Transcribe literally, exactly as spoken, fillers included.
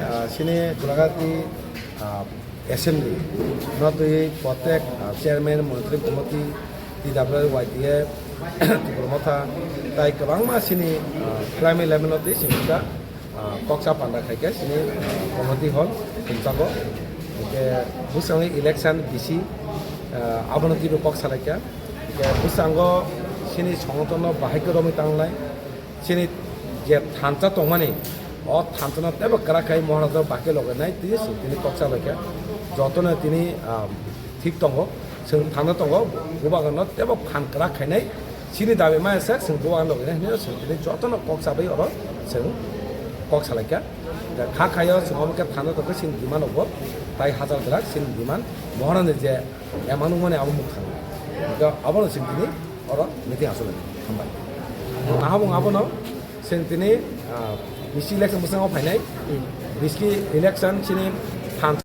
Ah, sini Golagati, ah, assembly no twi protek, ah, chairman, monitoring committee, T W Y T F, Tipra Motha, tai kwbangma sini, ah, primary level no twi sini kha. Ah, koksa panda khaikhe sini, ah, community hall Tumchago. Hingkhe bwskango election B C, ah, abono twibo kok salaikha. Hingkhe bwskango sini songotonno bahai khe romwi tangnai. Sini je thansa tongmani, o thansano teibo kwrak khai Moharaja bahai khe logainai twi sini tini kok salaikha. Jotono tini, ah, thik tongo, chwng thangna tongo, bubaganno teibo phan kwrak khainai, chini dabi maya se chwng bubagan logi hinwi chwng tini jotono kok chabai oro chwng kok salaikha. Da kha khayo chwng omo khe thangna tongkhe chini demand rokbo tai hachal glak chini demand Mohorani je emang nungmani abo muk thang. Da abono chwng tini oro meeting aswk hambai. Nahabung abono chwng tini, ah, bisi election bwskango phainai, biski election chini phan